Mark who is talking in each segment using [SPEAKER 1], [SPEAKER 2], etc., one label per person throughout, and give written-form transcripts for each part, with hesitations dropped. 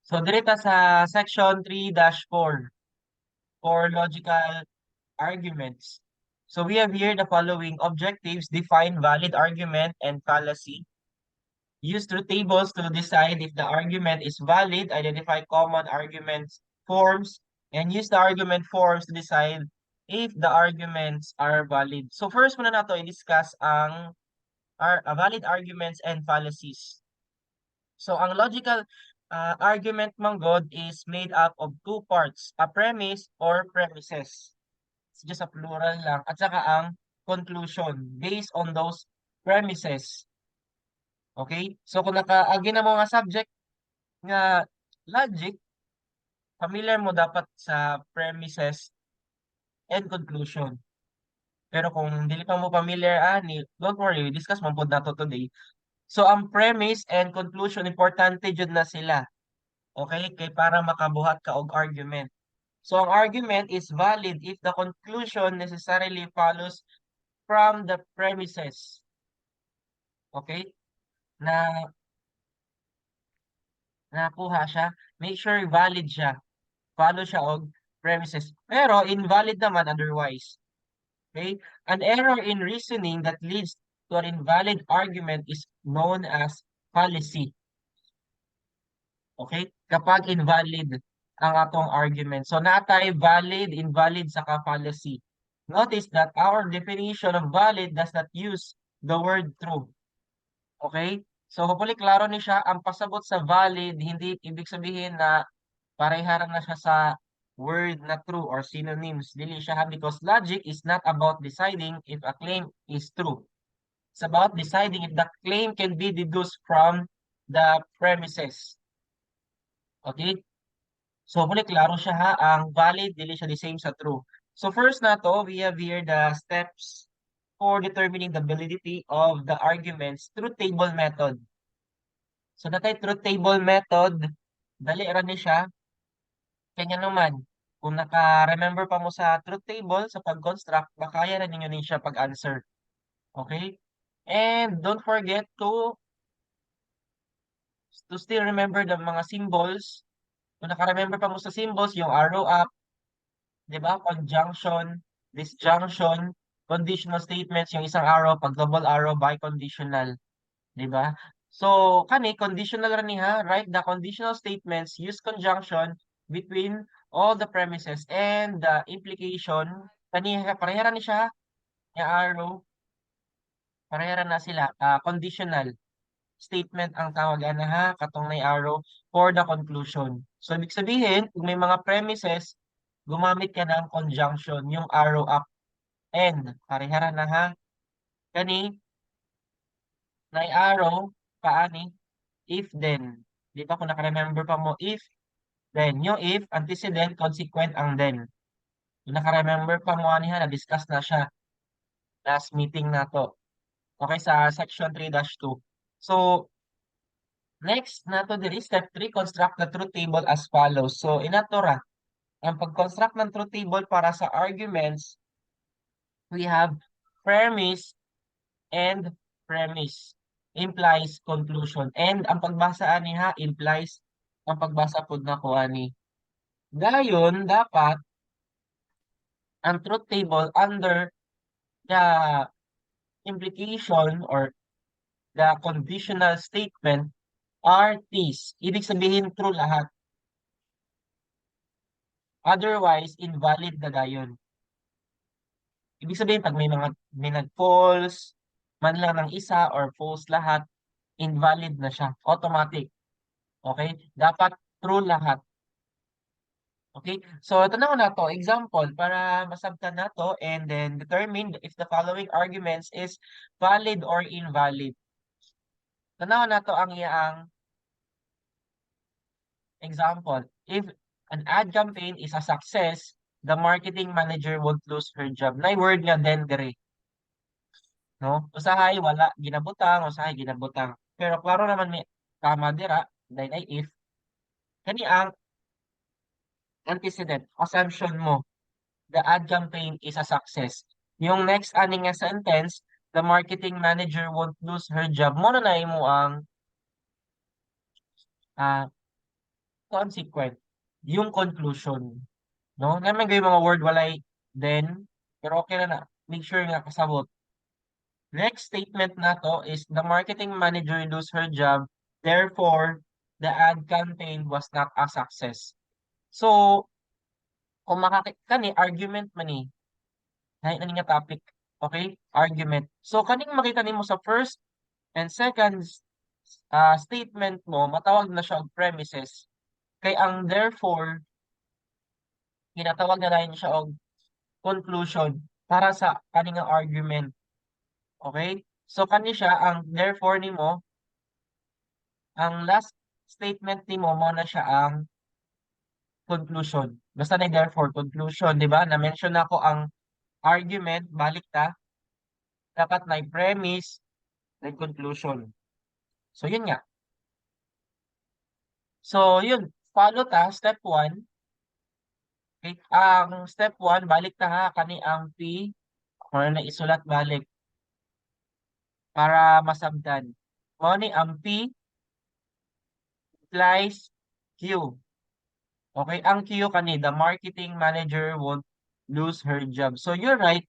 [SPEAKER 1] So diri ta sa section 3-4 for logical arguments. So we have here the following objectives: define valid argument and fallacy. Use truth tables to decide if the argument is valid, identify common arguments forms, and use the argument forms to decide if the arguments are valid. So first muna nato i-discuss ang valid arguments and fallacies. So ang logical argument man gud is made up of two parts, a premise or premises. It's just a plural lang. At saka ang conclusion based on those premises. Okay? So kung nakaagi na mo nga subject nga logic, familiar mo dapat sa premises and conclusion. Pero kung dili pa mo familiar ani, don't worry, discuss man pod nato today. So ang premise and conclusion, importante jud na sila. Okay? Kay para makabuhat ka og argument. So ang argument is valid if the conclusion necessarily follows from the premises. Okay? Na nakuha siya, make sure valid siya. Follow siya og premises. Pero invalid naman otherwise. Okay? An error in reasoning that leads to an invalid argument is known as fallacy. Okay? Kapag invalid ang atong argument. So natay valid, invalid, saka fallacy. Notice that our definition of valid does not use the word "true." Okay? So hopefully klaro ni siya. Ang pasabot sa valid, hindi ibig sabihin na pareha na siya sa word na true or synonyms. Dili siya ha, because logic is not about deciding if a claim is true. It's about deciding if the claim can be deduced from the premises. Okay? So, hopefully, klaro siya ha. Ang valid, dili siya the same sa true. So, first nato, we have here the steps for determining the validity of the arguments through table method. So, natay truth table method, dali ra ni siya. Kanya naman, kung naka-remember pa mo sa truth table sa pag-construct, makaya ra ninyo ni siya pag-answer. Okay? And don't forget to still remember the mga symbols. Kung naka-remember pa mo sa symbols, yung arrow up, di ba? Conjunction, disjunction, conditional statements, yung isang arrow, pag double arrow, biconditional. Di ba? So, kani, conditional ra ni ha, write the conditional statements, use conjunction between all the premises and the implication. Kani, pareha ra ni siya, yung arrow, pareha ra na sila, conditional statement ang tawag ana ha, katong nay arrow for the conclusion. So, ibig sabihin, kung may mga premises, gumamit ka ng conjunction, yung arrow up and, pareha ra na ha. Kani, nay arrow, paani, if then. Di ba kung naka-remember pa mo, if, then. Yung if, antecedent, consequent ang then. Kung naka-remember pa mo ani ha, na-discuss na siya last meeting nato. Okay, sa section 3-2. So, next nato diri, step 3, construct the truth table as follows. So, inato ra. Ang pag-construct ng truth table para sa arguments, we have premise and premise implies conclusion. And ang pagbasa ani ha, implies ang pagbasa pud nako ani. Dayon, dapat ang truth table under the implication or the conditional statement are T's. Ibig sabihin, true lahat. Otherwise, invalid na dayon. Ibig sabihin, pag may nag-false man lang ng isa or false lahat, invalid na siya. Automatic. Okay? Dapat true lahat. Okay? So, tanaw na to. Example, para masabtan nato and then determine if the following arguments is valid or invalid. Tanaw nato ang iyang example. If an ad campaign is a success, the marketing manager won't lose her job. Nay word nga "then" dire. No? Usahay wala ginabutang, usahay ginabutang. Pero klaro naman may tama dira, dahil ay if. Kani ang antecedent, assumption mo, the ad campaign is a success. Yung next ani nga sentence, the marketing manager won't lose her job. Mo na imo ang Consequent. Yung conclusion. No? Naa man yung mga word walay "then," pero okay na na. Make sure nga kasabot. Next statement nato is the marketing manager lose her job, therefore the ad campaign was not a success. So, kung makaki kani argument man ni. Lahi na ni nga topic. Okay? Argument. So kaning makita nimo sa first and second statement mo, matawag na siya og premises. Kay ang "therefore," ginatawag na dayon siya og conclusion para sa kani nga argument. Okay? So kani siya ang "therefore" nimo, ang last statement nimo mao na siya ang conclusion. Basta na "therefore," conclusion, di ba? Na-mention nako ang argument, balik ta. Dapat na premise, then conclusion. So yun nga. So yun, follow ta, step 1. Okay, ang step 1, balik ta ha, kani ang P, or na isulat balik para masabtan. Mao ni ang P implies Q. Okay, ang Q kani, the marketing manager won't lose her job. So you're right,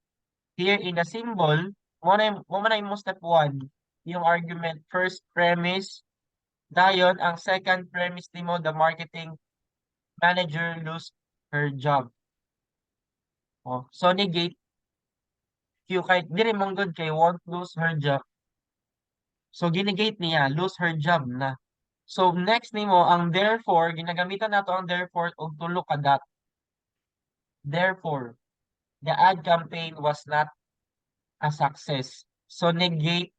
[SPEAKER 1] here in the symbol, mo na yung step 1, yung argument, first premise, dayon ang second premise nimo, the marketing manager lose her job. Oh, so negate Q kay diri man gud kay "won't lose her job." So ginegate niya, "lose her job" na. So next nimo ang "therefore," ginagamitan nato ang "therefore" og tulo ka dot. Therefore, the ad campaign was not a success. So negate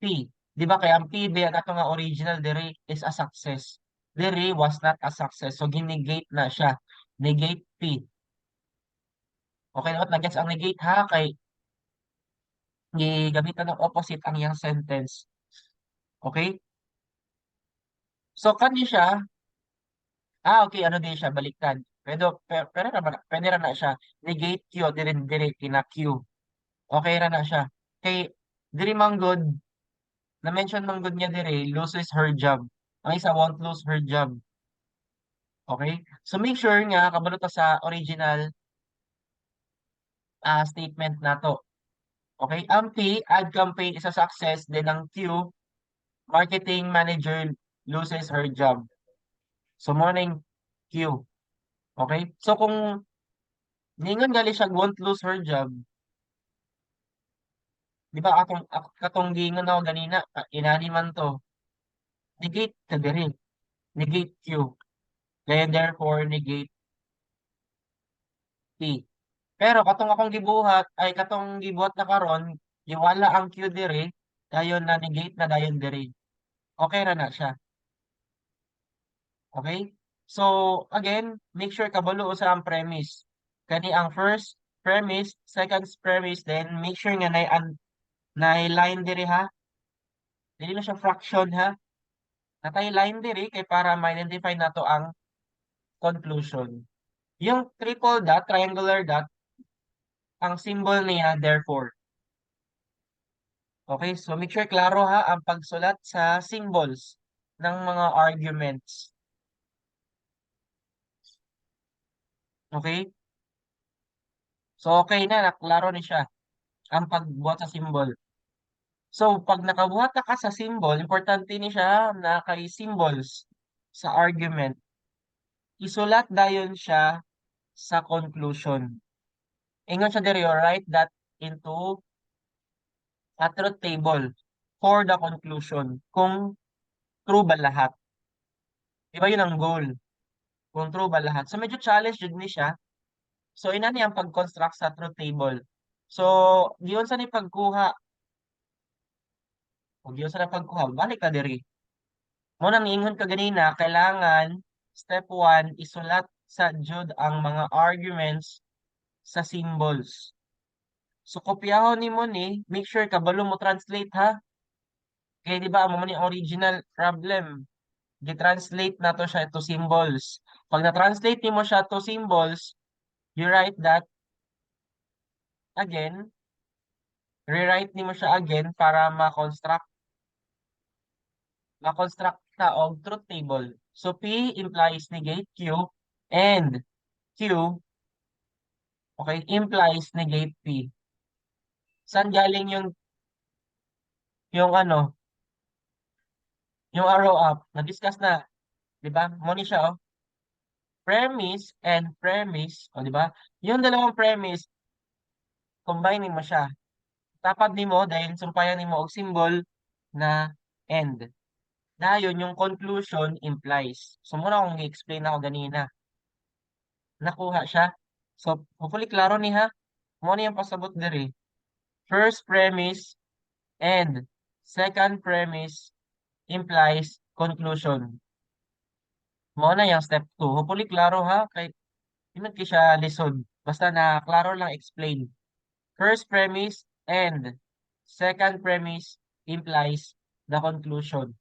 [SPEAKER 1] P. Di ba kaya ang P ba ato nga original diri is "a success." Diri "was not a success." So ginegate na siya. Negate P. Okay, dapat na-gets ang "negate" ha, kay gigamitan ng opposite ang iyang sentence. Okay? So kani siya, okay, ano din siya, baliktad. Pero pwede ra na siya. Negate Q, diri diri kina Q. Okay ra na siya. Kay diri man gud, na-mention man gud niya diri, "loses her job." Ang isa, "won't lose her job." Okay? So make sure nga kabalo ta sa original statement nato. Okay? Ang P, ad campaign is a success, then ang Q, marketing manager loses her job. So mao ning Q. Okay? So kung ningon gali siya "won't lose her job," di ba atong katong giingon ako ganina, inani man to. Negate ta diri. Negate Q. Then therefore negate P. Pero katong akong gibuhat ay katong gibuhat na karon, giwala ang Q diri, dayon na negate na dayon diri. Okay ra na siya. Okay? So again, make sure kabalo sa ang premise. Kani ang first premise, second premise, then make sure nga naay line diri ha. Dili na siya fraction ha. Natay line diri kay para ma-identify nato ang conclusion. Yung triple dot, triangular dot, ang symbol niya "therefore." Okay, so make sure klaro ha ang pagsulat sa symbols ng mga arguments. Okay? So okay na, naklaro ni siya ang pagbuhat sa symbol. So pag nakabuhat na ka sa symbol, importante ni siya na kay symbols sa argument. Isulat dayon siya sa conclusion. Ingon siya diri, write that into a truth table for the conclusion. Kung true ba lahat. Di ba yun ang goal? Kung true ba lahat. So medyo challenge jud ni siya. So inani ang pag-construct sa truth table. So giunsa ni pagkuha? O giunsa na pagkuha, balik ka diri. Mao nang niingon ka ganina, kailangan step 1, isulat sa jud ang mga arguments sa symbols. So kopyahon nimo ni, make sure kabalo mo translate ha. Kay di ba amo man ni original problem. Gi-translate nato siya to symbols. Pag na-translate nimo siya to symbols, you write that again, rewrite nimo siya again para ma-construct ta og truth table. So P implies negate Q and Q, okay, implies negate P. Saan galing yung ano, yung arrow up? Na-discuss na, 'di ba? Mo ni siya, oh. Premise and premise, oh, 'di ba? Yung dalawang premise, combine mo siya. Tapad nimo dahil sumpayan nimo og symbol na "and". Dayon yung conclusion implies. So mao na akong gi-explain ako ganina. Nakuha siya. So hopefully klaro ni ha. Mo ni ang pasabot diri. First premise and second premise implies conclusion. Mao na yung step 2. Hopefully klaro ha, kay di man kay siya lisod. Basta na klaro lang explain. First premise and second premise implies the conclusion.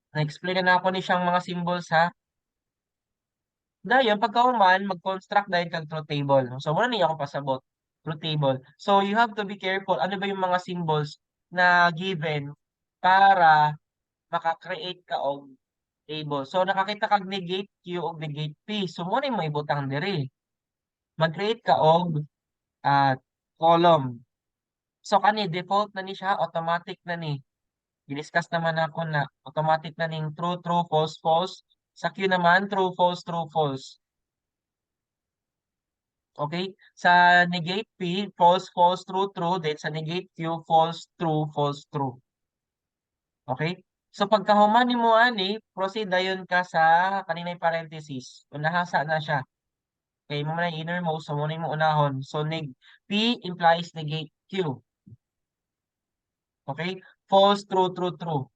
[SPEAKER 1] Na-explain na nako ni siyang mga symbols ha. Dayon pagkahuman, mag-construct dayon kag truth table. So mao na niya akong pasabot, truth table. So you have to be careful ano ba yung mga symbols na given para maka-create ka og table. So nakakita kag negate Q og negate P. So mo na mo ibutang diri. Mag-create ka og column. So kani default na ni siya, automatic na ni. Gi-discuss naman nako na automatic na ning true, true, false, false. Sa Q naman, true, false, true, false. Okay? Sa negate P, false, false, true, true. Then sa negate Q, false, true, false, true. Okay? So pagkahuman nimo ani, proceed dayon ka sa kaninay parenthesis. Unahasa na siya. Okay, mo man innermost, so mo na mo unahon. So neg P implies negate Q. Okay? False, true, true, true.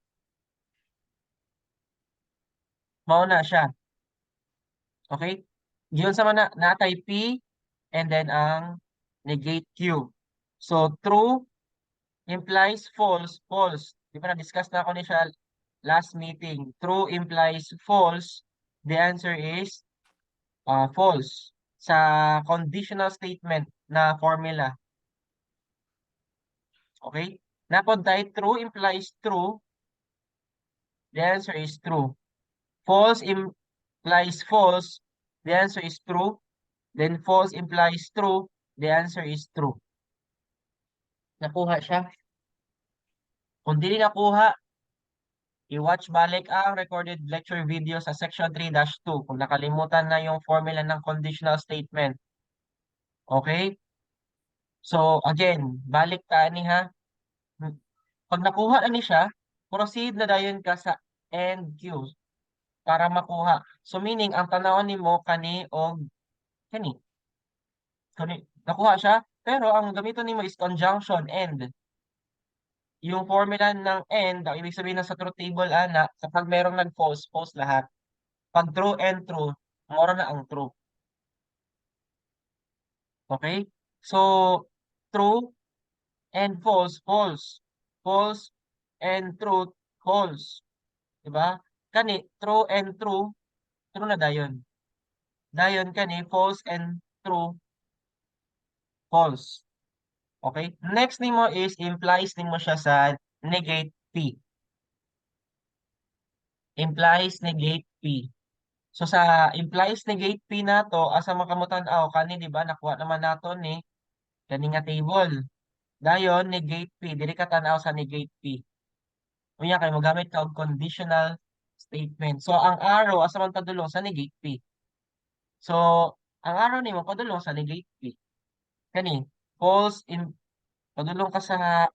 [SPEAKER 1] Mao na siya. Okay? Giyon sa man na natay P and then ang negate Q. So true implies false, false. Di ba na-discuss na ako ni siya last meeting? True implies false. The answer is false sa conditional statement na formula. Okay? Napod tayo, true implies true. The answer is true. False implies false. The answer is true. Then false implies true. The answer is true. Nakuha siya. Kung dili nakuha, i-watch balik ang recorded lecture video sa section 3-2 kung nakalimutan na yung formula ng conditional statement. Okay? So, again, balik ta ni ha. Pag nakuha na ni siya, proceed na dayon ka sa and Q para makuha. So, meaning, ang tanawon nimo kani og kani. Kani, nakuha siya, pero ang gamiton nimo is conjunction "and". Yung formula ng "and", ang ibig sabihin na sa truth table ana, kapag merong nag-false, false lahat. Pag true and true, mora na ang true. Okay? So, true and false, false. False and true, false. Diba? Kani, true and true, true na dayon. Dayon kani, false and true, false. Okay? Next nimo is implies nimo siya sa negate P. Implies negate P. So sa implies negate P nato, asa man kamo tan-aw kani, di ba? Nakuha naman nato ni kani nga table. Dayon negate P, diri ka tan-aw sa negate P. Unya kay mogamit ka og conditional statement. So ang arrow asa man padulong? Sa negate P. So ang arrow nimo padulong sa negate P. Kani false in padulong ka sa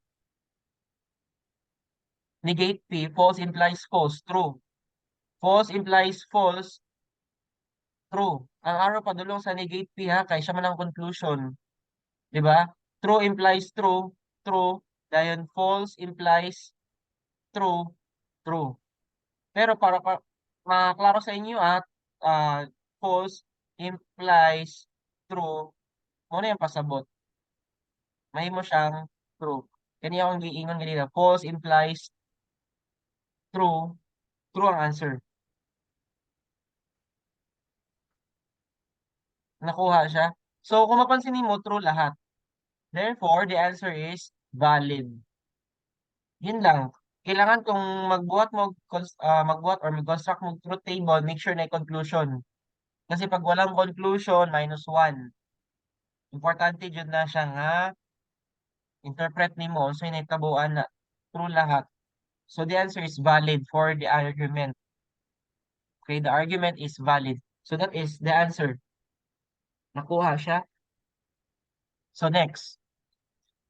[SPEAKER 1] negate P, false implies false, true. False implies false, true. Ang arrow padulong sa negate P ha, kay siya man ang conclusion. Di ba? True implies true, true. Dayon false implies true, true. Pero para pa maklaro sa inyo at false implies true, mo na yung pasabot. Mahimo siyang true. Kani akong giingon ganina, false implies true, true ang answer. Nakuha siya. So kung mapansin nimo, true lahat. Therefore, the answer is valid. Yun lang. Kailangan kung magbuhat mo magbuhat or mag-construct mo truth table, make sure na conclusion. Kasi pag walang conclusion, -1. Importante jud na siya nga interpret nimo unsay nahitabuan na true lahat. So the answer is valid for the argument. Okay, the argument is valid. So that is the answer. Nakuha siya. So next.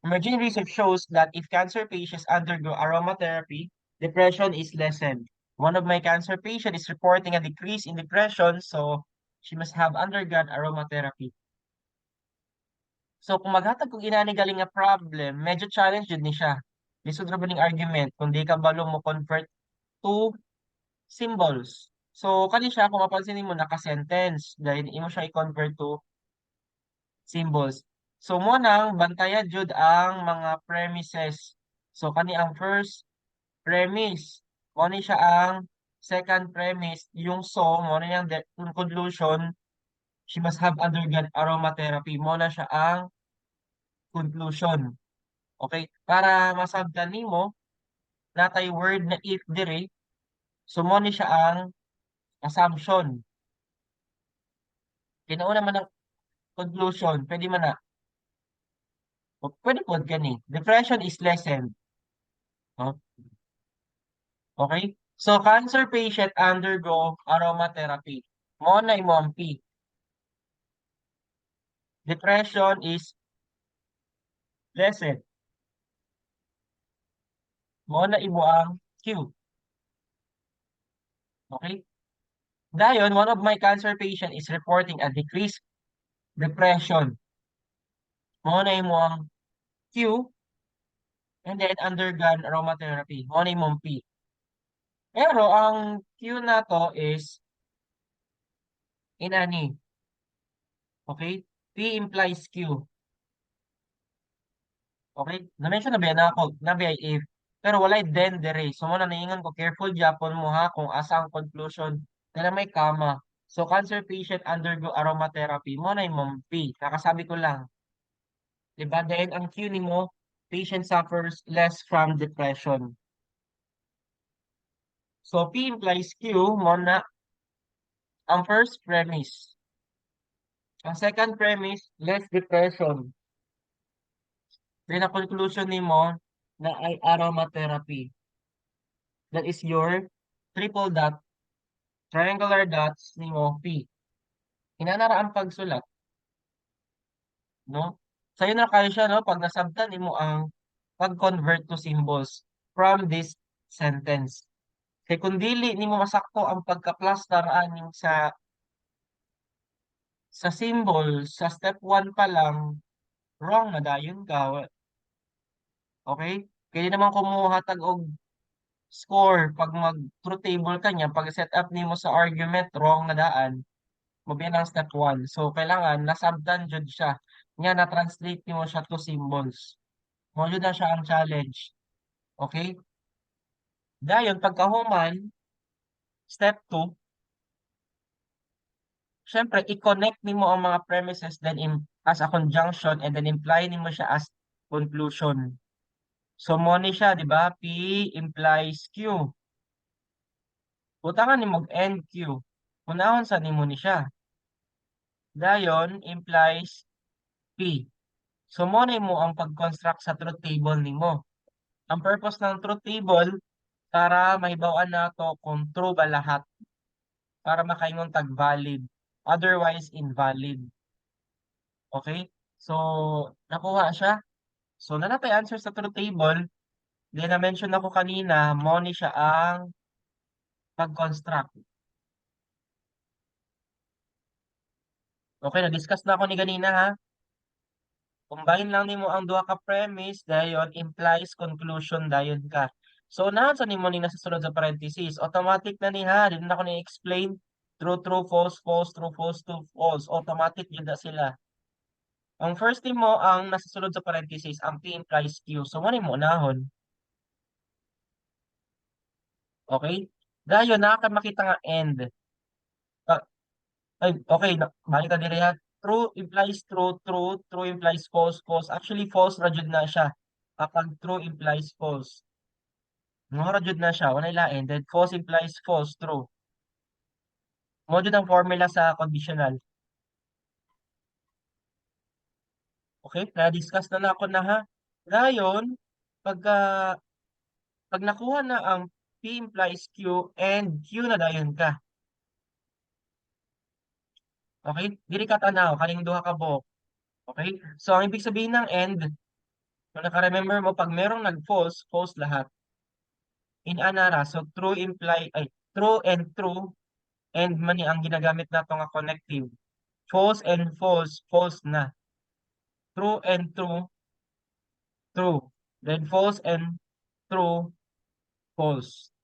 [SPEAKER 1] Emerging research shows that if cancer patients undergo aromatherapy, depression is lessened. One of my cancer patients is reporting a decrease in depression, so she must have undergone aromatherapy. So kung maghatag kog inani galing nga problem, medyo challenge jud ni siya. Lisod ra ba ning argument kung di ka balo mo convert to symbols. So kani siya, kung mapansin nimo, naka-sentence dahil imo siya i-convert to symbols. So mo nang bantayan jud ang mga premises. So kani ang first premise. Mo ni siya ang second premise, yung so mo ni ang conclusion, she must have undergone aromatherapy. Mo na siya ang conclusion. Okay? Para masabtan nimo, natay word na "if" dire. So mo ni siya ang assumption. Kinauna man ang conclusion, pwede man na. O, pwede po gani. Depression is lessened. No? Okay? So, cancer patient undergo aromatherapy. Mo na imo ang P. Depression is lessened. Mo na imo ang Q. Okay? Dayon, one of my cancer patient is reporting a decreased depression. Mo na imo ang Q and then undergone aromatherapy. Mo na imong P. Pero ang Q nato is inani. Okay? P implies Q. Okay? Na-mention na ba yan ako? Na ba if? Pero walay "then" dire. So mo na naingon ko, careful gyapon mo ha kung asa ang conclusion. Kaya may comma. So cancer patient undergo aromatherapy. Mo na imong P. Kakasabi ko lang. Diba? Then ang Q nimo, patient suffers less from depression. So P implies Q, mo na ang first premise. Ang second premise, less depression. Then ang conclusion nimo na ay aromatherapy. That is your triple dot, triangular dots nimo P. Inana ra ang pagsulat. No? Sayo na kayo siya, no? Pag nasabtan nimo ang pag-convert to symbols from this sentence. Kay kung dili nimo masakto ang pagka-plaster aning sa symbol sa step 1 pa lang, wrong na dayon ka. Okay? Kaya di naman kumuha tag og score pag mag truth table ka niya, pag set up nimo sa argument, wrong na daan. Mabiyan ang step 1. So kailangan nasabtan jud siya. Nga na-translate nimo siya to symbols. Mo jud na siya ang challenge. Okay? Dayon pagkahuman, step 2, syempre i-connect nimo ang mga premises then as a conjunction and then imply nimo siya as conclusion. So mo ni siya, di ba? P implies Q. Butangan nimo og and Q. Unahon sa nimo ni siya. Dayon implies P. So mo na mo ang pag-construct sa truth table nimo. Ang purpose ng truth table para mahibaw-an nato kung true ba lahat. Para makaingon tag valid. Otherwise invalid. Okay? So nakuha siya. So naa na tay answer sa truth table. Then na-mention ako kanina, mo ni siya ang pag-construct. Okay, na-discuss na ako ni ganina ha. Combine lang nimo ang duha ka premise, dayon implies conclusion dayon ka. So unahan sa nimo ni nasa sulod sa parenthesis, automatic na ni ha, di na ako ni-explain. True, true, false, false, true, false, true, false. Automatic yun na sila. Ang first nimo ang nasa sulod sa parenthesis, ang P implies Q. So mo nimo unahon. Okay? Dayon naa ka makita nga and. Ah, ay, okay, balik ka diri ha. True implies true, true, true implies false, false. Actually, false ra jud na siya kapag true implies false. Mao ra jud na siya, walay lain. Then false implies false, true. Mao jud ang formula sa conditional. Okay, na-discuss na nako na ha. Dayon, pag nakuha na ang P implies Q and Q na dayon ka. Okay? Diri ka tanaw kaning duha ka buok. Okay? So ang ibig sabihin ng and, kung naka-remember mo, pag merong nag-false, false lahat. Inana ra, so true imply ay true and true, and man ni ang ginagamit nato nga connective. False and false, false na. True and true, true. Then false and true, false.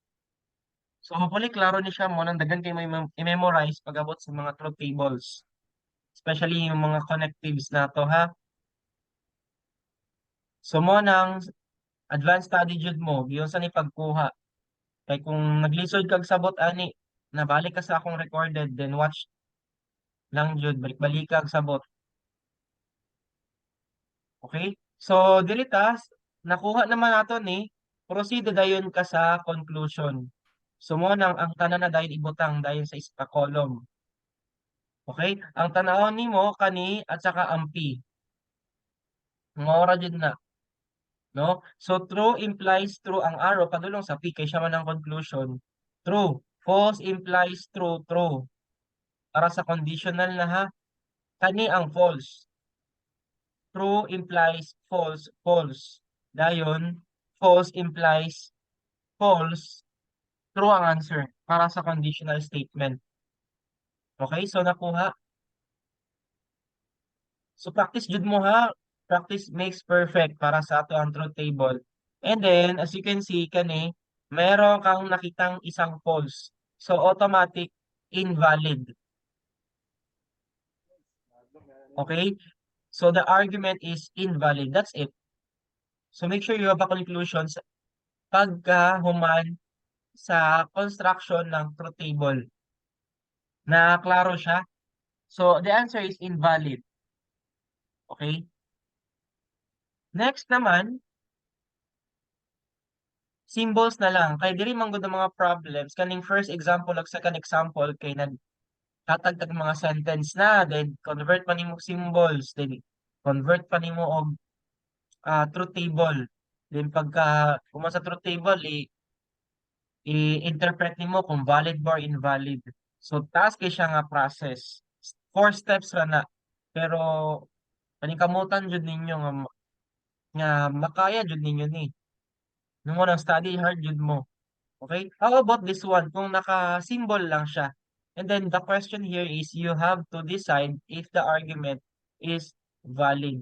[SPEAKER 1] So hopefully klaro ni siya mo nang daghan kay may i-memorize pag-abot sa mga truth tables. Especially yung mga connectives nato ha. So mo nang advanced study jud mo, giyon sa ni pagkuha. Kay kung naglisod kag sabot ani, nabalik ka sa akong recorded, then watch lang jud, balik-balik kag sabot. Okay? So diri ta, nakuha naman nato ni, proceed dayon ka sa conclusion. So mo nang ang tanan na dayon ibutang dayon sa isa ka column. Okay? Ang tan-awon nimo kani at saka ang P. Mao ra jud na. No? So true implies true, ang arrow padulong sa P kay siya man ang conclusion. True. False implies true, true. Para sa conditional na ha. Kani ang false. True implies false, false. Dayon, false implies false, true ang answer para sa conditional statement. Okay, so nakuha. So practice jud mo ha. Practice makes perfect para sa ato ang truth table. And then, as you can see, kani, meron kang nakitang isang false. So automatic, invalid. Okay? So the argument is invalid. That's it. So make sure you have a conclusion pagka human sa construction ng truth table. Na klaro siya? So the answer is invalid. Okay? Next naman, symbols na lang. Kay diri man gud ang mga problems. Kaning first example ug second example kay naghatag tag mga sentence na, then convert pa nimo symbols, then convert pa nimo og truth table. Then pagka human sa truth table, i-interpret nimo kung valid ba or invalid. So taas kay siya nga process. Four steps ra na. Pero paningkamutan jud ninyo nga makaya jud ninyo ni. Nung unang, study hard jud mo. Okay? How about this one? Kung naka-symbol lang siya. And then the question here is you have to decide if the argument is valid.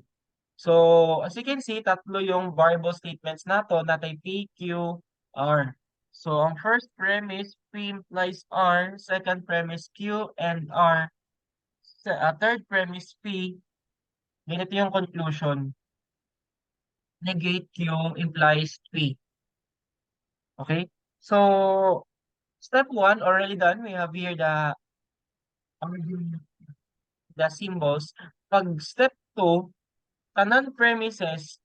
[SPEAKER 1] So, as you can see, tatlo yung variable statements nato, natay P, Q, R. So, ang first premise, P implies R. Second premise, Q and R. Third premise, P. Ganito yung conclusion. Negate Q implies P. Okay? So, step one already done. We have here the argument, the symbols. Pag step 2, tanan premises,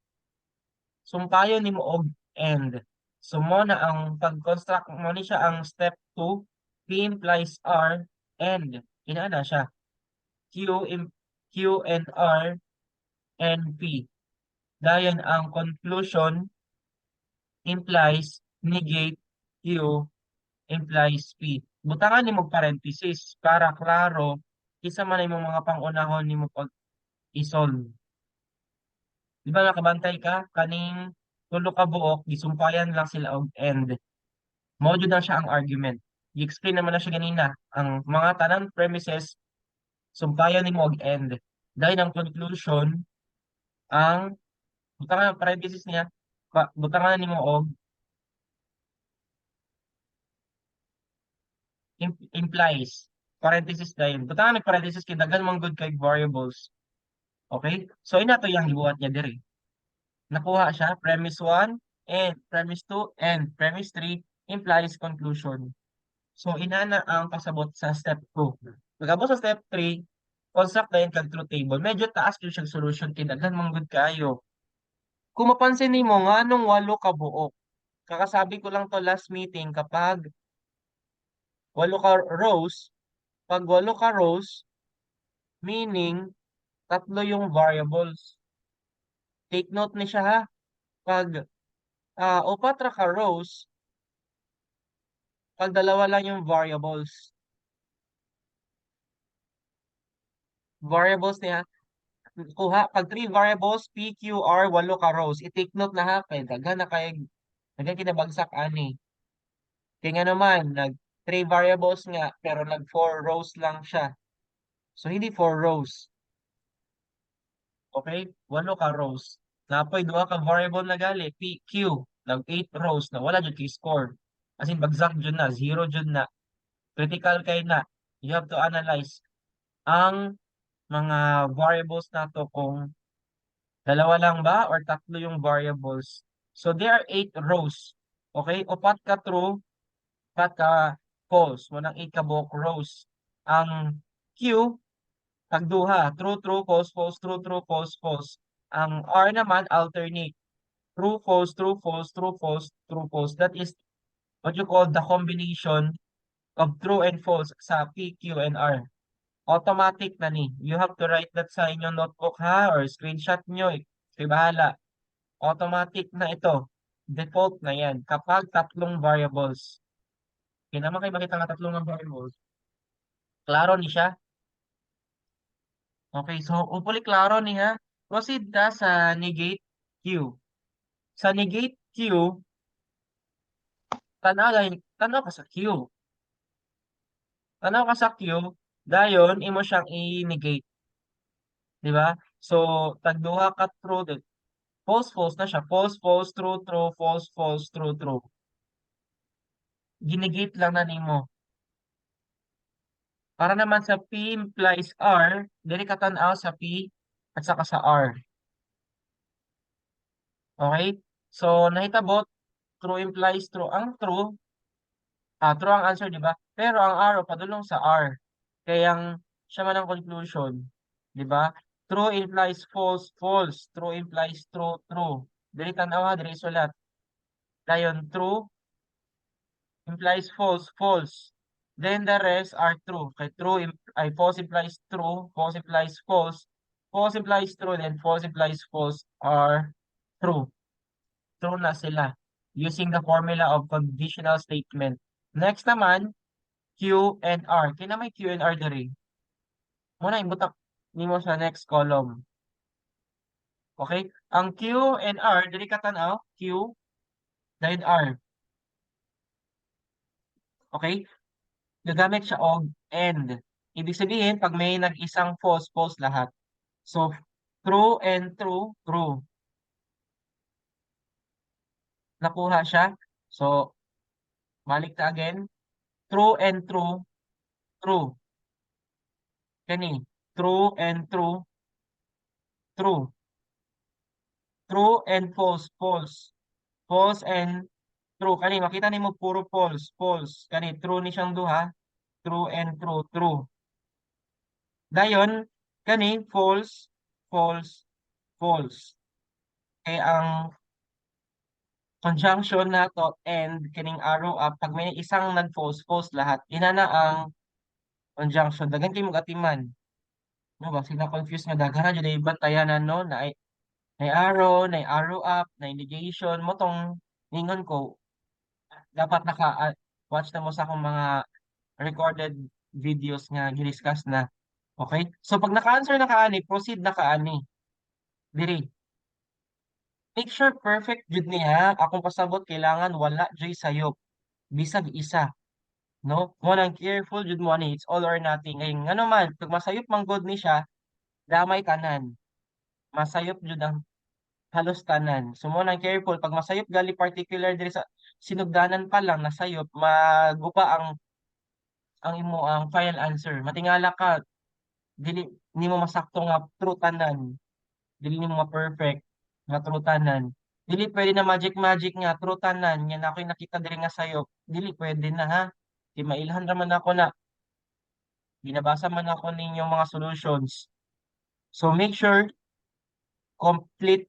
[SPEAKER 1] sumpayon nimo og and. So mo na ang pag-construct mo ni siya ang step 2, P implies R and inaana siya. Q and R and P. Dayon ang conclusion implies negate Q implies P. Butangan nimo parenthesis para klaro kinsa man imong mga pangunahon nimo pag i-solve. Di ba nakabantay ka kaning tulo ka buok, gisumpayan lang sila og and. Mao jud na siya ang argument. Gi-explain naman na siya ganina ang mga tanan premises, sumpayan nimo og and. Dayon ang conclusion, ang butangan parenthesis niya, butangan nimo og implies parenthesis dayon. Butangan og parenthesis kay daghan man gud kay variables. Okay? So ina to yang gibuhat niya diri. Nakuha siya premise 1 and premise 2 and premise 3 implies conclusion. So inana ang pasabot sa step 2. Pag-abot sa step 3, construct dayon kag truth table. Medyo taas gyud siyang solution kay daghan man gud kaayo. Kung mapansin nimo, nganong walo ka buok? Kakasabi ko lang to last meeting, kapag walo ka rows, pag walo ka rows, meaning tatlo yung variables. Take note ni siya ha. Pag upat ra ka rows, pag dalawa lang yung variables. Variables niya, kuha, pag three variables, P, Q, R, walo ka rows. I-take note na ha, kay daghan na kay daghan kinabagsak ani. Kaya nga naman, nag three variables nga, pero nag four rows lang siya. So, hindi four rows. Okay? Walo ka rows. Napoy duha ka variable na gali, P, Q, nag 8 rows na wala jud kay score. As in, bagsak jud na, zero jud na. Critical kay na. You have to analyze ang mga variables nato kung dalawa lang ba or tatlo yung variables. So, there are 8 rows. Okay? Upat ka true, upat ka false. Walang 8 ka buok rows. Ang Q, tagduha. True, true, false, false, true, true, false, false. Ang R naman, alternate. True, false, true, false, true, false, true, false. That is what you call the combination of true and false sa P, Q, and R. Automatic na ni. You have to write that sa inyong notebook ha, or screenshot nyo. Eh. Kaya bahala. Automatic na ito. Default na yan. Kapag tatlong variables. Kaya naman kayo makita nga tatlong variables. Klaro ni siya. Okay, so hopefully klaro ni ha. Proceed ta sa negate Q. Sa negate Q, tanaw tanaw ka sa Q. Tanaw ka sa Q, dayon imo siyang i-negate. Di ba? So, tagduha ka true, then false, false na siya. False, false, true, true, false, false, true, true. Ginegate lang na nimo. Para naman sa P implies R, diri ka tan-aw sa P at saka sa R. Okay? So, nahitabo, true implies true. Ang true, true ang answer, di ba? Pero ang arrow padulong sa R. Kaya ang siya man ang conclusion, di ba? True implies false, false. True implies true, true. Diri tan-aw ha, diri sulat. Dayon, true implies false, false. Then the rest are true. Kay true ay false implies true, false implies false, false implies true, then false implies false are true. True na sila using the formula of conditional statement. Next naman, Q and R. Kaya na may Q and R diri. Muna ibutang nimo sa next column. Okay? Ang Q and R, diri ka tan-aw, Q, then R. Okay? Gagamit siya og and. Ibig sabihin, pag may nag-isang false, false lahat. So, true and true, true. Nakuha siya. So, balik ta again. True and true, true. Kani, true and true, true. True and false, false. False and true. Kani, makita nimo puro false, false. Kani, true ni siyang duha. True and true, true. Dayon, kani, false, false, false. Kay ang conjunction nato and kining arrow up, pag may isang nag-false, false lahat. Inana ang conjunction. Daghan kay mong atiman. No ba sila confused nga daghan na jud ay bantayanan, no, na na arrow, na arrow up, na negation mo tong ningon ko dapat naka watch na mo sa akong mga recorded videos nga gi-discuss na. Okay? So pag naka-answer na ka ani, proceed na ka ani. Diri. Make sure perfect jud niya. Akong pasabot, kailangan wala juy sayop. Bisag isa. No? Mo nang careful jud mo ani, it's all or nothing. Ngayon ngano man pag masayop man gud ni siya, damay tanan. Masayop jud ang halos tanan. So mo nang careful pag masayop gali, particular diri sa sinugdanan pa lang nasayop, maguba ang imo ang final answer. Matingala ka, dili nimo masakto nga true tanan. Dili nimo ma-perfect nga true tanan. Dili pwede na magic magic nga true tanan nga na ako'y nakita diri nga sayop. Dili pwede na ha. Kay mailhan ra man ako na. Ginabasa man ako ninyong mga solutions. So make sure complete,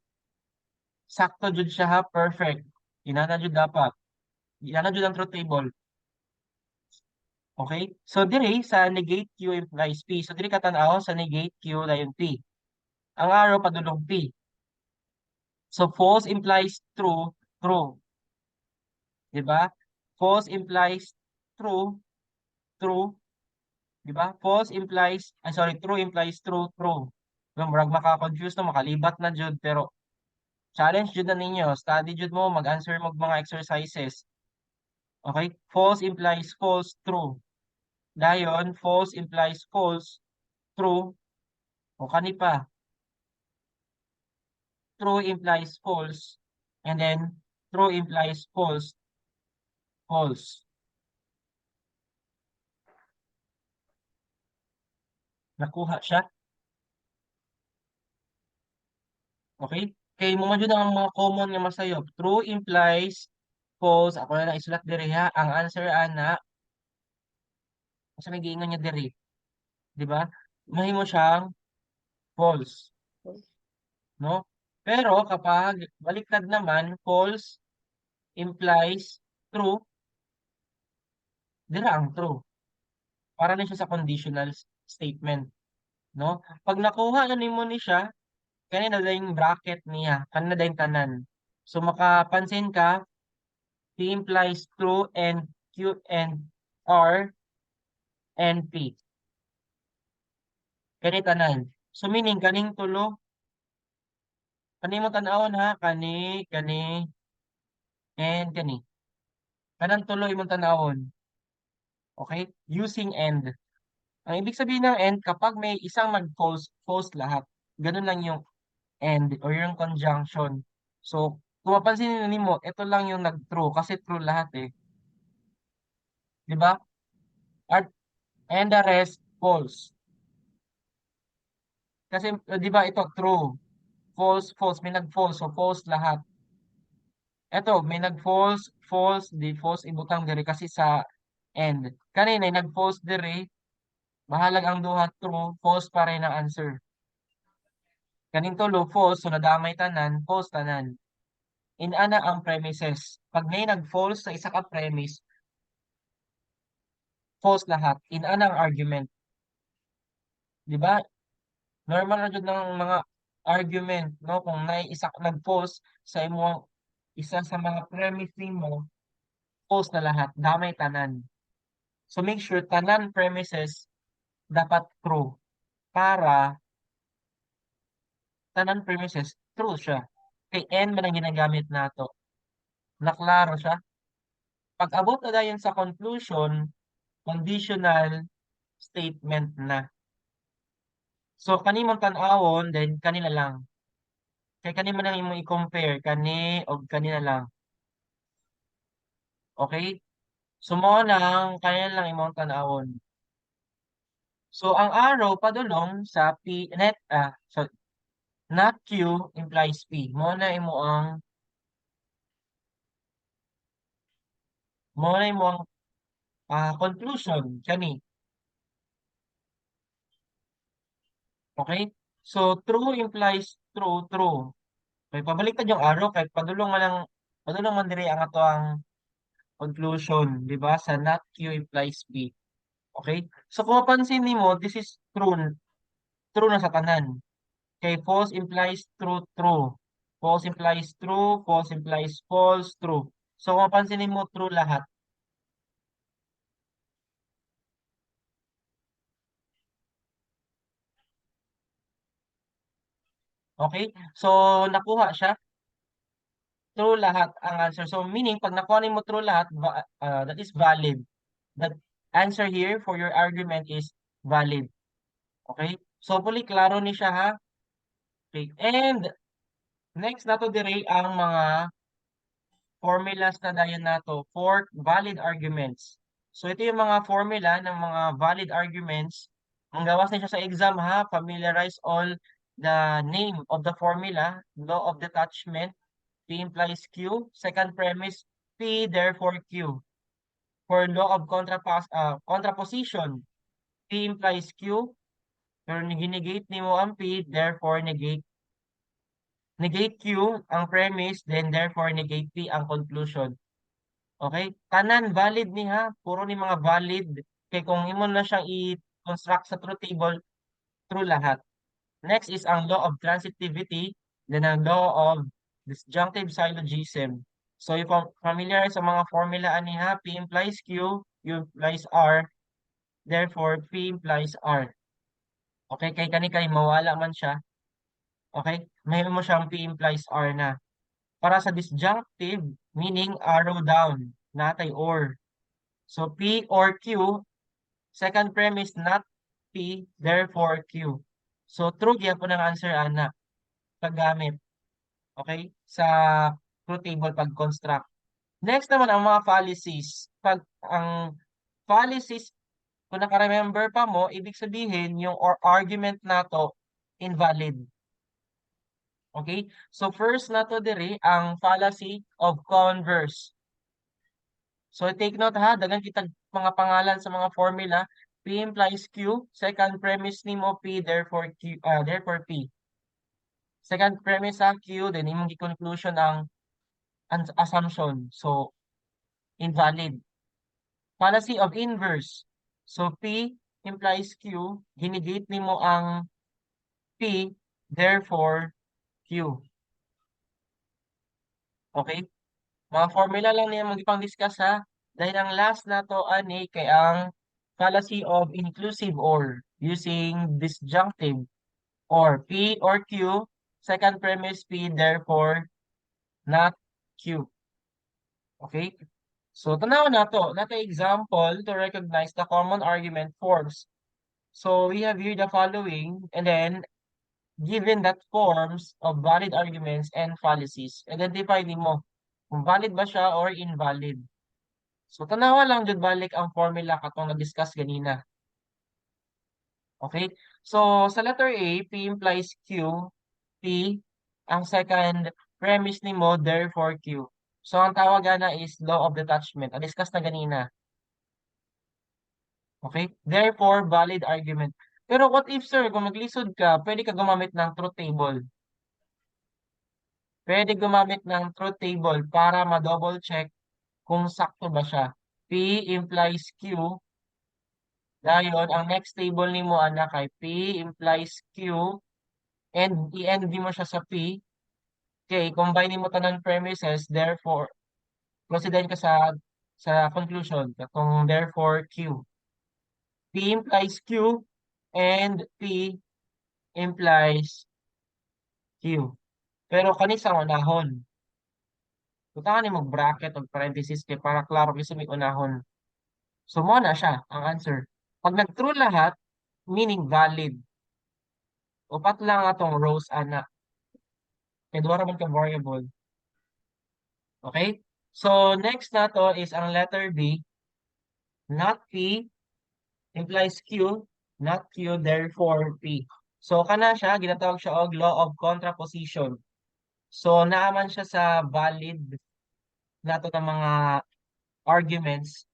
[SPEAKER 1] sakto jud siya ha, perfect. Inana jud dapat. Inana jud ang truth table. Okay? So diri sa negate Q implies P. So diri ka tan-aw sa negate Q dayon P. Ang arrow padulong P. So false implies true, true. 'Di ba? False implies true, true. 'Di ba? False implies, ay sorry, true implies true, true. Diba, murag maka-confuse no, makalibat na jud, pero challenge jud na ninyo, study jud mo, mag-answer mo mga exercises. Okay? False implies false, true. Dayon, false implies false, true. O kani pa. True implies false, and then true implies false, false. Nakuha siya? Okay? Kay mo man jud ang mga common nga masayop. True implies false. Ako na lang isulat diri ha. Ang answer ana, sa may giingon niya diri, di ba? Mahimo siyang false. No? Pero kapag baliktad naman, false implies true, dira ang true. Para na siya sa conditional statement, no? Pag nakuha na nimo ni siya, kanina na yung bracket niya, kanina na yung tanan. So makapansin ka, P implies true and Q and R and P. Kani tanan. So meaning kaning tulo, kani mo tan-awon ha, kani, kani, and kani. Kanang tulo imong tan-awon. Okay? Using and. Ang ibig sabihin ng and, kapag may isang nag-false, false lahat. Ganun lang yung and or yung conjunction. So, kung mapansin nimo, ito lang yung nag-true kasi true lahat eh. Di ba? And the rest, false. Kasi, di ba ito, true. False, false. May nag-false. So, false lahat. Ito, may nag-false, false, di false, ibutang diri kasi sa and. Kanina, nag-false diri, bahalag ang duha true, false pa rin ang answer. Kaning tulo, false, so nadamay tanan, false tanan. Inana ang premises. Pag may nag-false sa isa ka premise, false lahat. Inana ang argument. Di ba? Normal na jud ng mga argument, no? Kung may isa ka nag-false sa imong isa sa mga premise nimo, false na lahat, damay tanan. So make sure tanan premises dapat true para tanan premises true siya. Kay and man ang ginagamit nato. Naklaro siya? Pag abot na dayon sa conclusion, conditional statement na. So kani mong tan-awon, then kanila lang. Kay kani man ang imong i-compare, kani og kanila lang. Okay? So mao nang kanila lang imong tan-awon. So ang arrow padulong sa P net so not Q implies P. Mao na imo ang conclusion kani. Okay? So true implies true, true. Okay, pabaliktad yung arrow kay padulong man diri ang ato ang conclusion, di ba? Sa not Q implies P. Okay? So kung mapansin nimo, this is true. True na sa tanan. Okay, false implies true, true. False implies true, false implies false, true. So kung mapansin nimo, true lahat. Okay? So nakuha siya. True lahat ang answer. So meaning, pag nakuha nimo true lahat, that is valid. That answer here for your argument is valid. Okay? So hopefully klaro ni siya ha. Okay. And next nato dire ang mga formulas na dayon nato for valid arguments. So ito yung mga formula ng mga valid arguments. Ang gawas na siya sa exam ha, familiarize all the name of the formula, law of detachment, P implies Q, second premise, P therefore Q. For law of contraposition, P implies Q, pero negate nimo ang P, therefore negate Negate Q ang premise, then therefore negate P ang conclusion. Okay? Tanan valid ni ha, puro ni mga valid. Kay kung imo na siyang i-construct sa truth table, true lahat. Next is ang law of transitivity, then ang law of disjunctive syllogism. So if familiar sa mga formula ani ha, P implies Q, Q implies R, therefore P implies R. Okay, kay kani kay mawala man siya. Okay, mahimo mo siyang P implies R na. Para sa disjunctive, meaning arrow down, natay or. So P or Q, second premise not P, therefore Q. So true gyapon ang answer ana paggamit. Okay? Sa truth table pag-construct. Next naman ang mga fallacies. Pag ang fallacies, kung naka-remember pa mo, ibig sabihin yung or argument nato invalid. Okay? So first nato diri ang fallacy of converse. So take note ha, daghan kitag mga pangalan sa mga formula. P implies Q, second premise nimo P, therefore Q, therefore P. Second premise sa Q, then imong gi-conclusion ang assumption. So invalid. Fallacy of inverse. So P implies Q, ginegate nimo ang P, therefore Q. Okay? Mga formula lang niya magipang discuss ha. Dahil ang last nato ani kay ang fallacy of inclusive or using disjunctive or. P or Q, second premise P, therefore not Q. Okay? So tanaw nato, nato example to recognize the common argument forms. So we have here the following, and then given that forms of valid arguments and fallacies, identify nimo kung valid ba siya or invalid. So tanawa lang jud balik ang formula katong na-discuss ganina. Okay? So sa letter A, P implies Q, P ang second premise nimo, therefore Q. So ang tawag ana is law of detachment. Na-discuss na ganina. Okay? Therefore, valid argument. Pero what if, sir, kung maglisod ka, pwede ka gumamit ng truth table. Pwede gumamit ng truth table para ma-double check kung sakto ba siya. P implies Q. Dayon, ang next table nimo ana kay P implies Q and i-end mo siya sa P. Okay, combine nimo tanan premises, therefore proceed ka sa conclusion katong therefore Q. P implies Q and P implies Q. Pero kani sa unahon. Butangan nimo bracket o parenthesis kay para klaro kinsa may unahon. So mo na siya ang answer. Pag nag-true lahat, meaning valid. Upat lang atong rows ana. Kay duha ra man ka variable. Okay? So next nato is ang letter B. Not P implies Q, not Q, therefore P. So kana siya, ginatawag siya og law of contraposition. So naaman siya sa valid nato ng mga arguments.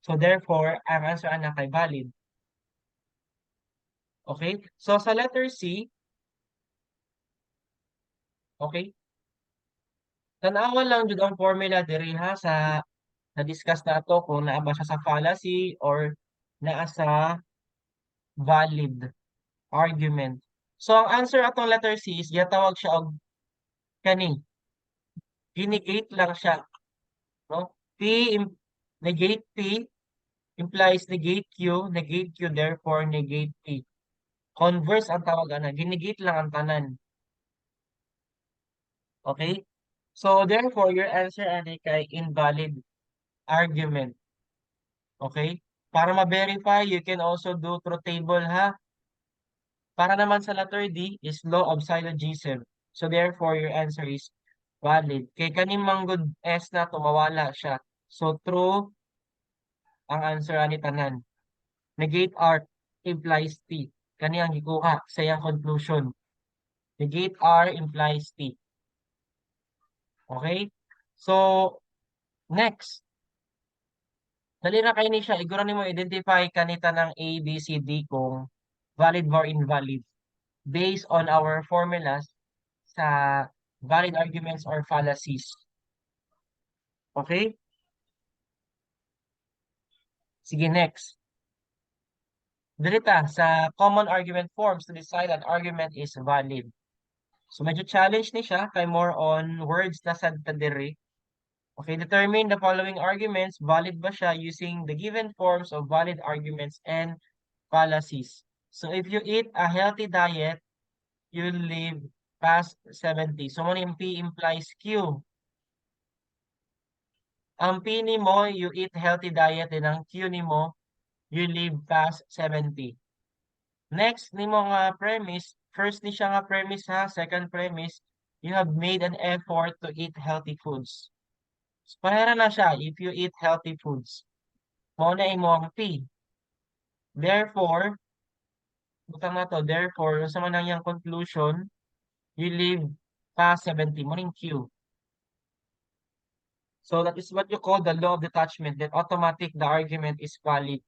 [SPEAKER 1] So therefore, ang answer ana kay valid. Okay? So sa letter C, okay? Tan-awa lang jud ang formula diri ha sa na-discuss nato kung naa ba siya sa fallacy or naa sa valid argument. So ang answer atong letter C is gitawag siya og kani. Ginegate lang siya, no? P negate P implies negate Q, therefore negate P. Converse ang tawag ana, ginegate lang ang tanan. Okay? So therefore your answer ani kay invalid argument. Okay? Para ma-verify, you can also do truth table ha. Para naman sa letter D is law of syllogism. So therefore your answer is valid. Kay kaning manggod S na to mawala siya. So true ang answer ani tanan. Negate R implies T. Kani ang gikuha sa iyang conclusion. Negate R implies T. Okay? So next. Dali ra kay ni siya, iguro nimo identify kanita ng A, B, C, D kung valid or invalid. Based on our formulas sa valid arguments or fallacies. Okay? Sige, next. Diri ta sa common argument forms to decide an argument is valid. So medyo challenge ni siya kay more on words na sad ta diri. Okay, determine the following arguments, valid ba siya using the given forms of valid arguments and fallacies. So if you eat a healthy diet, you'll live past 70. So mao ni P implies Q. Ang P nimo, you eat healthy diet, then ang Q nimo, you live past 70. Next nimo nga premise, first ni siya nga premise ha, second premise, you have made an effort to eat healthy foods. So, pareha na siya if you eat healthy foods. Mao na imong P. Therefore, butang na to, therefore, unsa man ang iyang conclusion, you live past 70, mao ning Q. So that is what you call the law of detachment. Then automatic the argument is valid.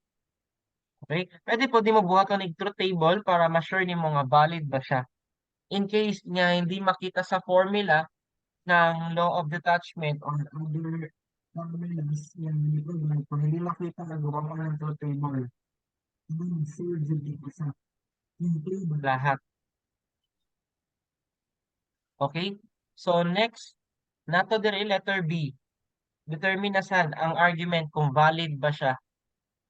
[SPEAKER 1] Okay? Pwede pod nimo buhaton og truth table para ma-sure nimo nga valid ba siya. In case nga hindi makita sa formula ng law of detachment or other formulas nga ni-provide, kung hindi makita, nagawa mo ng truth table. Then sure jud ko sa yung table lahat. Okay? So next, nato diri letter B. Determine na sad ang argument kung valid ba siya.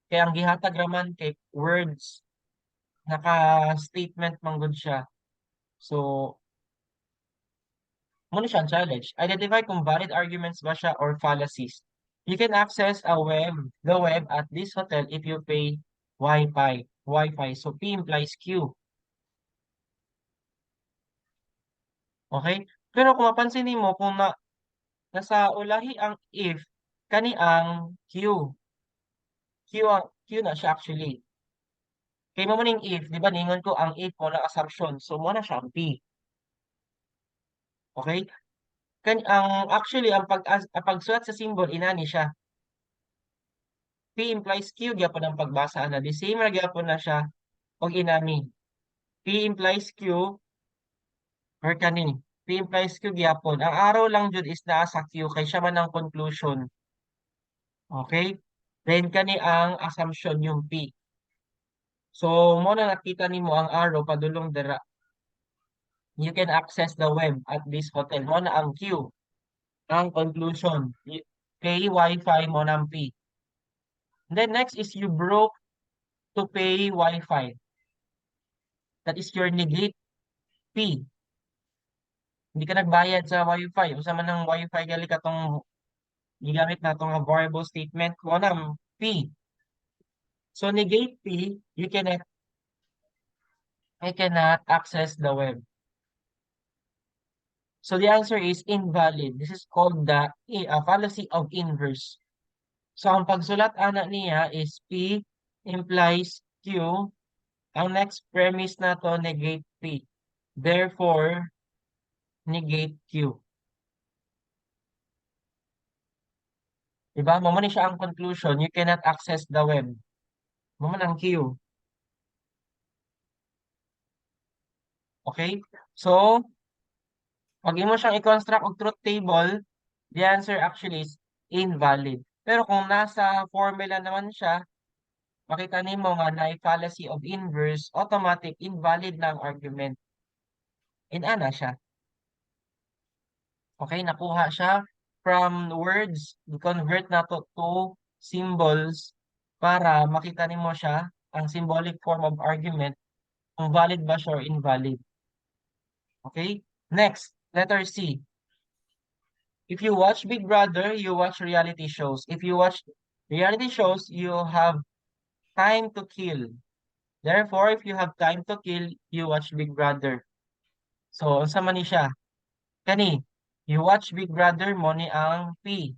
[SPEAKER 1] Kaya ang gihatag raman kay words, naka-statement man gud siya. So mao ni siya ang challenge. Identify kung valid arguments ba siya or fallacies. You can access the web at this hotel if you pay Wi-Fi. Wi-Fi. So P implies Q. Okay? Pero kung mapansin nimo, kung na nasa ulahi ang if, kani ang Q. Q ang Q na siya actually. Kay mao ning if, di ba ningon ko ang if mao na assumption. So mao na siya ang P. Okay? Kan ang actually ang pagsulat sa symbol, inani siya. P implies Q gyapon ang pagbasa ana. The same ra gyapon na siya og inani. P implies Q or kani. P implies Q gyapon. Ang arrow lang jud is naa sa Q kay siya man ang conclusion. Okay? Then kani ang assumption, yung P. So mao na nakita nimo ang arrow padulong dira. You can access the web at this hotel. Mao na ang Q. Ang conclusion. Pay Wi-Fi, mao na ang P. Then next is you broke to pay Wi-Fi. That is your negate P. Hindi ka nagbayad sa Wi-Fi. Unsa man ang Wi-Fi gali katong gigamit nato nga variable statement, mao na ang P. So negate P, you cannot access the web. So the answer is invalid. This is called the fallacy of inverse. So ang pagsulat ana niya is P implies Q. Ang next premise nato, negate P. Therefore, negate Q. Diba? Mao man ni siya ang conclusion, you cannot access the web. Mao man ang Q. Okay? So, pag imo siyang i-construct og truth table, the answer actually is invalid. Pero kung nasa formula naman siya, makita nimo nga naay fallacy of inverse, automatic invalid na ang argument. Inana siya. Okay, nakuha siya from words, convert nato to symbols para makita nimo siya, ang symbolic form of argument, kung valid ba siya or invalid. Okay? Next, letter C. If you watch Big Brother, you watch reality shows. If you watch reality shows, you have time to kill. Therefore, if you have time to kill, you watch Big Brother. So, unsa man ni siya? Kani, you watch Big Brother, mao ni ang P.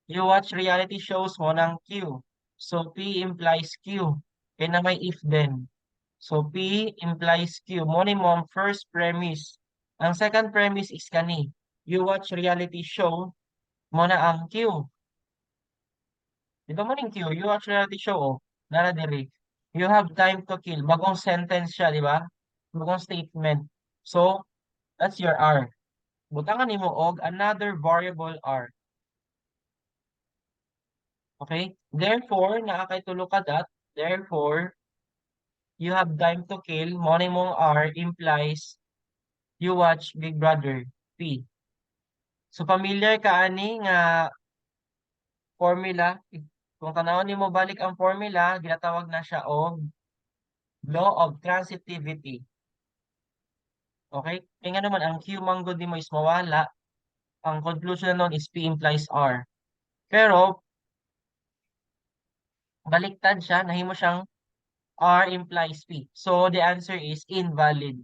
[SPEAKER 1] You watch reality shows, mao nang Q. So, P implies Q. Kaya na may if then. So, P implies Q. Mao ni mo ang first premise. Ang second premise is kani. You watch reality show, mao na ang Q. Di ba mao ning Q? You watch reality show, oh. Nara diri. You have time to kill. Bagong sentence siya, di ba? Bugkong statement. So, that's your R. Butangan nimo og another variable R. Okay? Therefore, naa kay tulo ka dot. Therefore, you have time to kill. Mao ni imong R implies you watch Big Brother, P. So, familiar ka ani nga formula. Kung tanawon nimo balik ang formula, ginatawag na siya og law of transitivity. Okay? Kaya nga naman, ang Q man gud nimo is mawala. Ang conclusion na nun is P implies R. Pero, baliktad siya, nahimo siyang R implies P. So, the answer is invalid.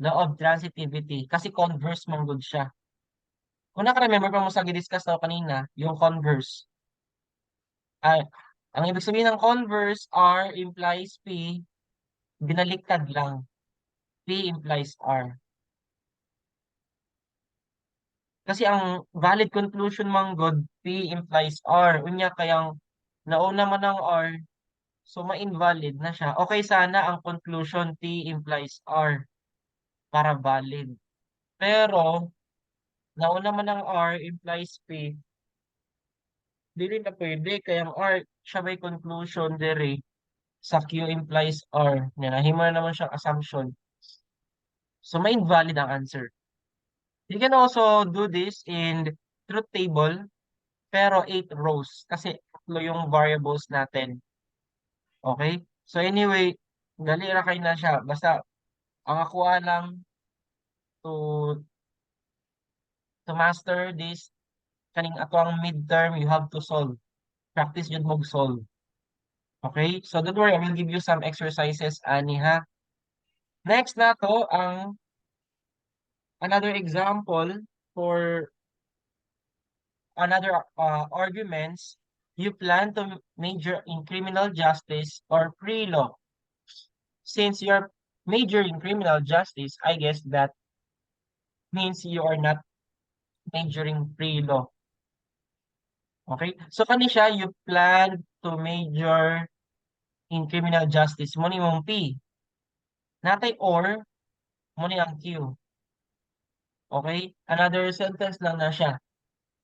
[SPEAKER 1] Law of transitivity. Kasi converse man gud siya. Kung naka-remember pa mo sa gi-discuss na kanina, yung converse. Ay, ang ibig sabihin ng converse, R implies P, binaliktad lang. P implies R. Kasi ang valid conclusion man gud, P implies R. Unya kayang nauna man ang R, so ma-invalid na siya. Okay sana ang conclusion P implies R para valid. Pero nauna man ang R implies P, dili na pwede kay ang R siya may conclusion diri sa Q implies R. Nga nahimo na naman siyang assumption. So ma-invalid ang answer. You can also do this in truth table, pero 8 rows kasi tatlo yung variables natin. Okay? So anyway, dali ra kay na siya. Basta ang akuha lang to master this kaning ato ang midterm, you have to solve. Practice jud mo solve. Okay? So don't worry, I will give you some exercises ani ha. Next na to ang another example for another arguments. You plan to major in criminal justice or pre-law. Since you're majoring in criminal justice, I guess that means you are not majoring pre-law. Okay? So kani siya, you plan to major in criminal justice. Mao ni imong P. Naa tay or, mao ni ang Q. Okay? Another sentence lang na siya.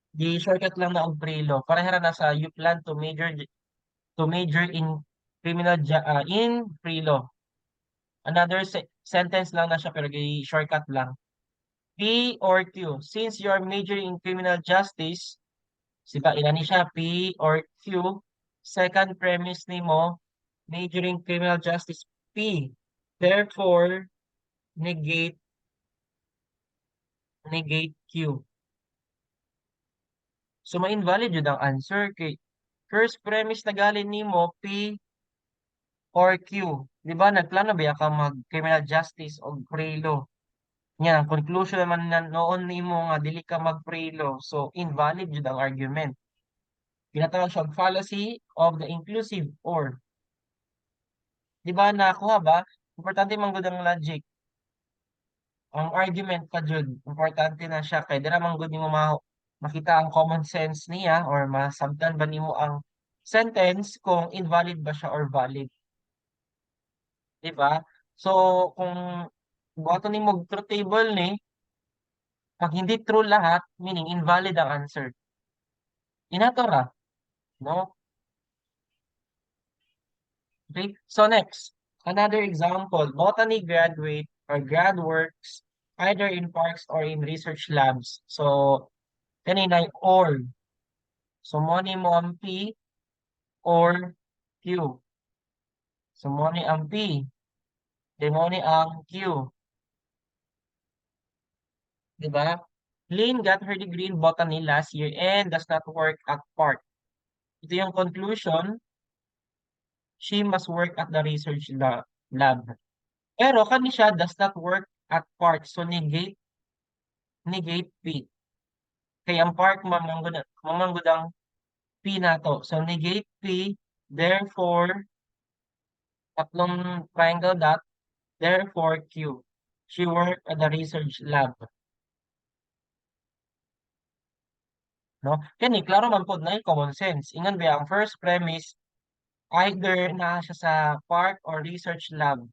[SPEAKER 1] Di shortcut lang na og pre-law. Pareha ra na sa you plan to major in criminal in pre-law. Another sentence lang na siya pero gi shortcut lang. P or Q. Since you are majoring in criminal justice, siba inani siya P or Q. Second premise nimo, majoring criminal justice, P. Therefore, negate Q. So ma-invalid jud ang answer kay first premise na galing nimo P or Q. Di ba nagplano ba ka mag criminal justice o pre-law? Nya, ang conclusion naman na noon nimo nga dili ka mag pre-law. So invalid jud ang argument. Ginatawag siyang fallacy of the inclusive or. Di ba nakuha ba? Importante man gud ang logic. Ang argument pa jud, importante na siya kay dira man gud nimo makita ang common sense niya or masabtan ba nimo ang sentence kung invalid ba siya or valid. Di ba? So kung buhaton nimo og truth table ni, pag hindi true lahat, meaning invalid ang answer. Inato ra, no? Okay, so next, another example, botany graduate or grad works either in parks or in research labs. So, kanina or. So, mo ni mo ang P or Q. So, mo ni ang P. Then, mo ni ang Q. Diba? Lynn got her degree in botany last year and does not work at park. Ito yung conclusion. She must work at the research lab. Pero kani siya does not work at park. So negate P. Kaya ang park mamanggod ang P nato. So negate P, therefore tatlong triangle dot, therefore Q. She worked at the research lab. No? Kani klaro man pod na common sense. Ingon ba ang first premise, either naa siya sa park or research lab.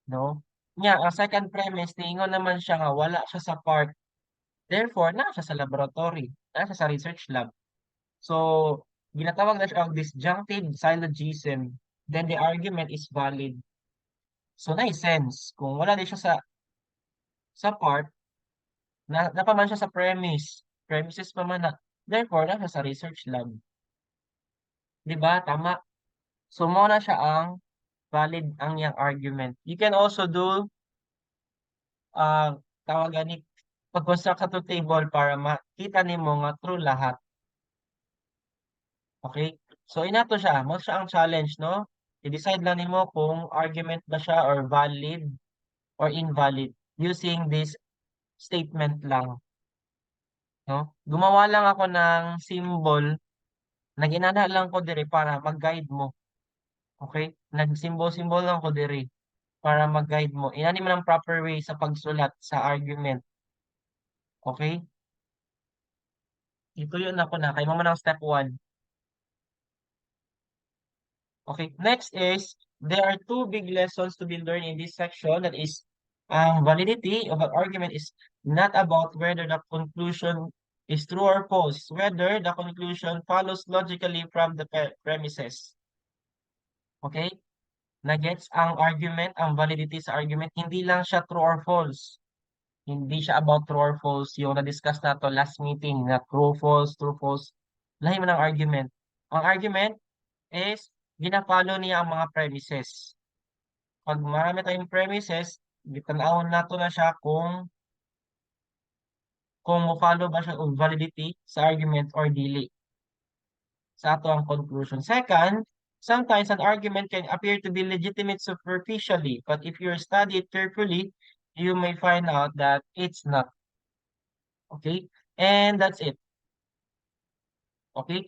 [SPEAKER 1] No? Nya, ang second premise, niingon naman siya nga wala siya sa park. Therefore, naa siya sa laboratory, naa siya sa research lab. So, ginatawag na siya og disjunctive syllogism. Then the argument is valid. So, naay sense. Kung wala di siya sa park, na naa pa man siya sa premise. Premises pa man na. Therefore, naa siya sa research lab. Di ba? Tama. So, mao na siya ang valid ang iyang argument. You can also do tawag gani, pag-construct sa truth table para makita nimo nga true lahat. Okay? So ing-ana to siya, mao siya ang challenge, no? I-decide lang nimo kung argument ba siya or valid or invalid using this statement lang. No? Gumawa lang ako ng symbol, nag-inana lang ko diri para mag-guide mo. Okay? Nag-symbol-symbol lang ko diri para mag-guide mo. Inani man ang proper way sa pagsulat sa argument. Okay? Ituyo na ko na kay mao man ang step 1. Okay, next is there are two big lessons to be learned in this section. That is, ang validity of an argument is not about whether the conclusion is true or false, whether the conclusion follows logically from the premises. Okay? Nagets ang argument, ang validity sa argument, hindi lang siya true or false. Hindi siya about true or false. Yung na-discuss nato last meeting na true, false, true, false. Lahi man ang argument. Ang argument is gina-follow niya ang mga premises. Pag marami tayong premises, gitan-awon nato na siya kung mo-follow ba siya og validity sa argument or dili sa ato ang conclusion. Second, sometimes an argument can appear to be legitimate superficially, but if you study it carefully, you may find out that it's not. Okay? And that's it. Okay?